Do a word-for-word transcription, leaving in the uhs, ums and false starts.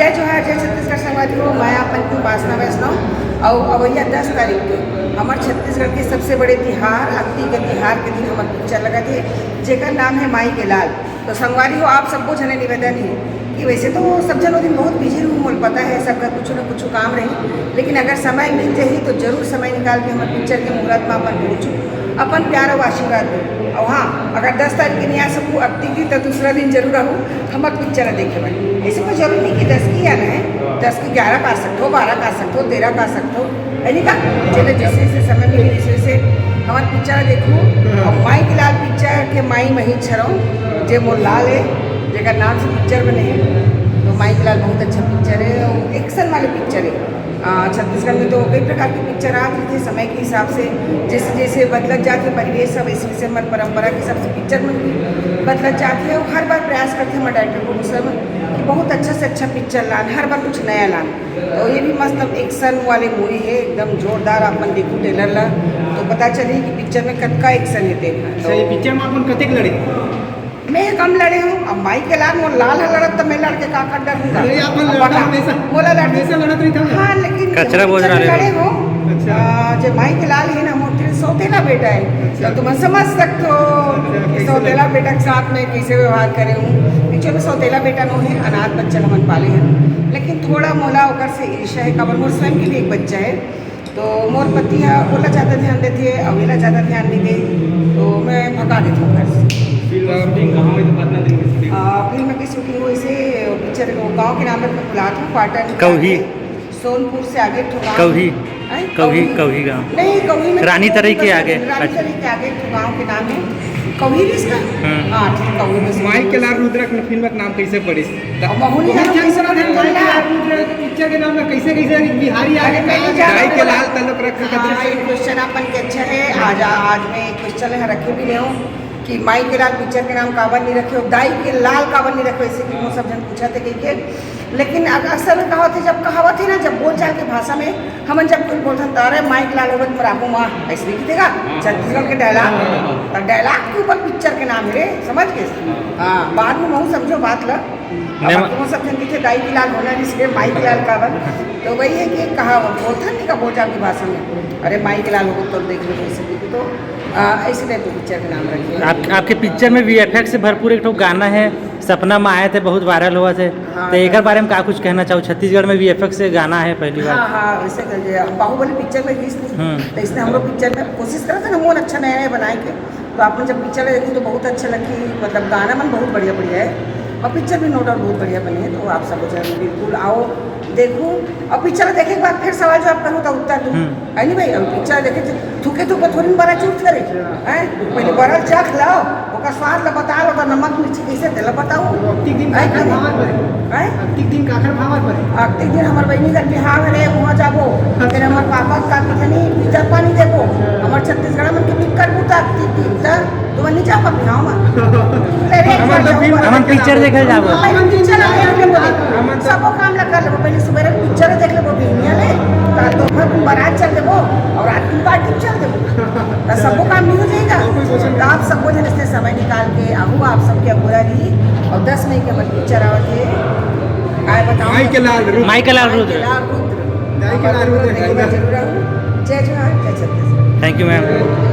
जय जोहार, जय छत्तीसगढ़ संगवारी हो। मैं अपन की उपासना वैष्णव। और अवैया दस तारीख के हमर छत्तीसगढ़ के सबसे बड़े तिहार अक्ती के तिहार के दिन हमर पिक्चर लगत हे, जेकर नाम है माई के लाल। तो संगवारी हो, आप सबको झने निवेदन है कि वैसे तो सब झन वो दिन बहुत बिजी रहू, मोल पता है, सबका कुछ न कुछ काम रही, लेकिन अगर समय मिल जाही तो जरूर समय निकाल के हमर पिक्चर के मुहूर्त में अपन पहुँचू, अपन प्यार और आशीर्वाद दो। और हाँ, अगर दस तारीख के नहीं आ सकू अक्ती की, तो दूसरा दिन जरूर आहू हमर पिक्चर देखे बर। ऐसे कोई जरूरी नहीं कि दस की आना है, दस की ग्यारह का आ सकते हो, बारह का आ सकते हो, तेरह का आ सकते हो, है नहीं का? चले, जैसे जैसे समय मिले, वैसे वैसे हमर पिक्चर देखू। और माई के लाल पिक्चर के माई मही छरौ, जे मोर लाल है, जेकर नाम से पिक्चर बने है। तो माई के लाल बहुत अच्छा पिक्चर है और एक्शन वाले पिक्चर है। आ, छत्तीसगढ़ में तो कई प्रकार के पिक्चर आत रहिथे समय के हिसाब से, जैसे जैसे बदलत जात हे परिवेश, सब वैसे वैसे हमर परंपरा के हिसाब से पिक्चर में भी बदलत जात हे। और हर बार प्रयास करथे हमर डायरेक्टर प्रोड्यूसर में कि बहुत अच्छा से अच्छा पिक्चर लान, हर बार कुछ नया लान। तो ये भी मतलब एक्शन वाले मूवी है, एकदम जोरदार। अपन देखू ट्रेलर ला तो पता चली कि पिक्चर में कतका एक्शन है। देखना अच्छा, ये पिक्चर में अपन कतेक लड़े? मैं कम लड़े हूँ। अब माई के लाल, मोर लाल है लड़त, तो मैं लड़के का कर डरूंगा? अरे, अपन अब लड़ता बता, हमेशा, बोला लड़ते हमेशा लड़त रही था। हाँ, लेकिन कचरा बोझ रहा है। लड़े हो। अच्छा। आ, जो माई के लाल है ना, मोर तेरे सौतेला बेटा है, अच्छा। तो तुम समझ सकते हो अच्छा, कि कैसे सौतेला बेटा के साथ में कैसे व्यवहार करे हूँ। पीछे में सौतेला बेटा नो है, अनाथ बच्चा हमन पाले हैं, लेकिन थोड़ा मोला ओकर से ईर्ष्या है, काबर मोर स्वयं के भी एक बच्चा है। तो मोर पति ह ओला ज़्यादा ध्यान देथे, अउ एला ज़्यादा ध्यान नहीं दे, तो मैं भगा देथों घर से। फिल्म का शूटिंग कहाँ हुई, तो कितना दिन की शूटिंग? आ, फिल्म की शूटिंग हुई से पिक्चर वो गांव के नाम पर मैं बुलात हूँ, पाटन कौही। सोनपुर से आगे एक ठो गांव कौही। है। कौही, कौही गांव। नहीं, कौही में रानी तरई के आगे। रानी तरई के आगे एक ठो गांव के नाम है कौही भी इसका। हम्म। हाँ, ठीक है, कौही में। माई के लाल रुद्र के फिल्म का नाम कैसे पड़े? अब महू नहीं जानत, कैसे नाम है? माई के लाल रुद्र पिक्चर के नाम में कैसे कैसे बिहारी आगे अरे, मैं नहीं माई के जानता। लाल तलक रख हाँ, ये क्वेश्चन अपन के अच्छा है। आज आज मैं क्वेश्चन यहाँ रखे भी नहीं हूँ कि माई के लाल पिक्चर के नाम काबर नहीं रखे हो, दाई के लाल काबर नहीं रखे हो, ऐसे कि वो सब जन पूछा थे कह के। लेकिन अग-, असल में कहा होते, जब कहावत है ना, जब बोल चाल के भाषा में हमन जब कुछ बोलथन, तो अरे माई के लाल होवे तो राबू माँ, ऐसे नहीं कितेगा छत्तीसगढ़ के डायलॉग। तो डायलॉग के ऊपर पिक्चर के नाम है रे, समझ गए? हाँ, बाद में महू समझो बात ला। अब नहीं, तुम सब जन किथे दाई के लाल होना, जिसके माई के लाल काबर। तो वही है कि कहा बोलथन नहीं का बोल चाल की भाषा में, अरे माई के लाल हो तो देख लो, ऐसे भी तो आ, ऐसे टाइप के पिक्चर के नाम रखे हैं। आप आपके पिक्चर में वीएफएक्स से भरपूर एक ठो गाना है, सपना में आए थे, बहुत वायरल हुआ थे। हाँ, तो एक बारे में का कुछ कहना चाहो? छत्तीसगढ़ में वीएफएक्स से गाना है पहली हाँ बार। हाँ, वैसे कर दिया। बाहुबली पिक्चर में गीत हम्म। तो इसने हम लोग पिक्चर में कोशिश करा था ना, मोन अच्छा नया नया बनाए के। तो आपने जब पिक्चर देखी तो बहुत अच्छा लगी, मतलब गाना मन बहुत बढ़िया बढ़िया है और पिक्चर भी नो डाउट बहुत बढ़िया बनी है। तो आप सब जन बिल्कुल आओ, देखो। और पिक्चर देखे के बाद फिर सवाल जवाब करो तो उत्तर दो। हम्म। है नहीं भाई? अब पिक्चर देखे थे, थूके थूके थोड़ी बड़ा चूट करे, हैं? पहले बड़ा चाख लाओ, ओकर स्वाद ला बता लो, ओकर नमक मिर्ची कैसे तेला बताओ। अक्तिक दिन है काखर कि नहीं? भावर पर। हैं? अक्तिक दिन काखर भावर पर। अक्तिक दिन हमर बहिनी कर बिहाव हरे, वहाँ जाबो। फिर हमर पापा का कितनी पिक्चर पानी देखो, हमर छत्तीसगढ़ मन के पिक्कर बूता अक्तिक दिन, त तो नहीं जाओ कभी, हाँ, माँ। अरे, हमन तो जाओ, फिल्म माँ। हमन पिक्चर देखे जाबो। हमन पिक्चर देखे जाबो। सबो काम ला कर लेबो, पहले सुबह पिक्चर देख लेबो, बिहनिया ले, काल दोपहर में बारात चल देबो और रात में पार्टी में चल देबो। तो सबको काम नहीं हो जाएगा। तो आप सबको जन इससे समय निकाल के आहू, आप सबके अगोरा रही। और दस मई के हमर पिक्चर आवत है, काय बताओ? माई के लाल रुद्र। माई के लाल रुद्र। माई के लाल रुद्र। माई के लाल रुद्र। देखने में जरूर आहू। जय जोहार, जय छत्तीसगढ़। Thank you ma'am.